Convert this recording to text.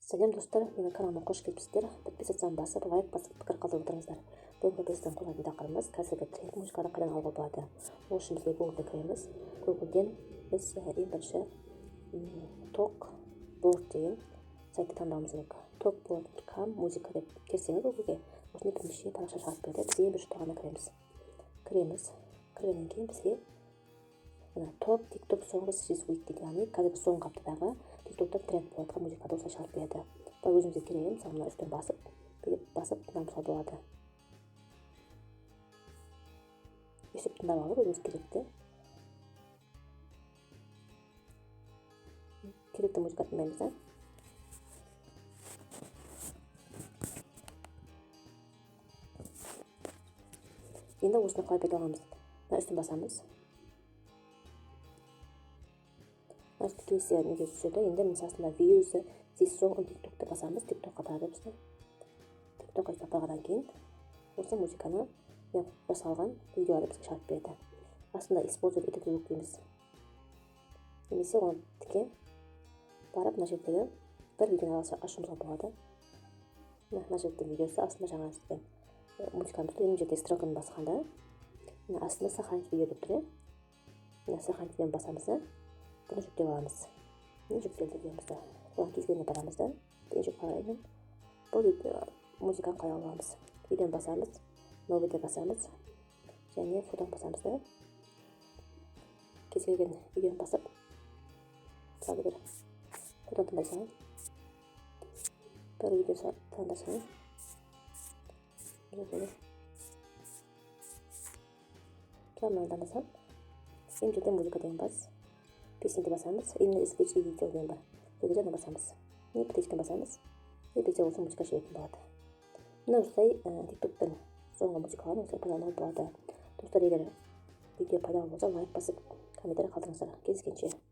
Сәлем, достар! Менің каналыма қош келіпсіздер. Подписаться басып, лайк басып, пікір қалдырып отырыңыздар. Бүгінгі біздің қозғайтын тақырыбымыз: қазіргі тренд музыканы қайдан алуға болады? Ол үшін бізге Гуглға кіреміз. Гуглден біз ең бірінші Ток Борд деген сайтты таңдауымыз керек. Токборд ком музыка деп терсеңіз, Гуглге осындай бірнеше парақша шығарып береді. Біз ең бірінші тұрғанына кіреміз. Кіргеннен кейін бізге мына "Топ TikTok songs this week" дейді, яғни қазіргі соңғы аптадағы ТикТокта тренд болып жатқан музыкаларды осылай шығарып береді. Былай өзімізге керегі, мысалы, мына үстін басып, бүйтіп басып тыңдауымызға болады. Өйстіп тыңдап алып, өзіміз керекті музыка тыңдаймыз да. Енді осыны қалай пайдаланамыз? Мына үстін басамыз, келесі неге түседі. Енді міне, астында "Views this song on TikTok"ты басамыз. ТикТокқа апарады бізді. ТикТокқа апарғаннан кейін осы музыканы мен жасалған видеоларды бізге шығарып береді. Астында "Использовать этот звук" дейміз немесе оны тіке барып, мына жердегі бір видеоны ашуымызға болады. Мына жерде видеосы, астында жаңа істеген музыкамыз тұр. Мына жерде стрелканы басқанда, мына астында "Сохранить видео" деп тұр, иә. Мына "Сохранить видео"ны басамыз да, бұны жүктеп аламыз. Міне, жүктелді видеомызды. Одан кез келгеніне барамыз да, қараймын, бұл видео музыканы қалай аламыз? Видеоны басамыз, "Новый" деп басамыз және фотоны басамыз да, кез келген видеоны басып, мысалы, бір фото таңдай салайын, бір видео таңдай салайын. Мысалы, мынаны таңдасам, мына жерде "Музыка" деген бас, "Песни" басамыз. Именно "Извлечь видео" деген бар, сол кезде басамыз, не птичканы басамыз, и бізде осы музыка жүретін болады. Міне, осылай ТикТоктың соңғы музыкаларын осылай пайдалануға болады. Достар, егер видео пайдалы болса, лайк басып, комментарий қалдырыңыздар. Кездескенше!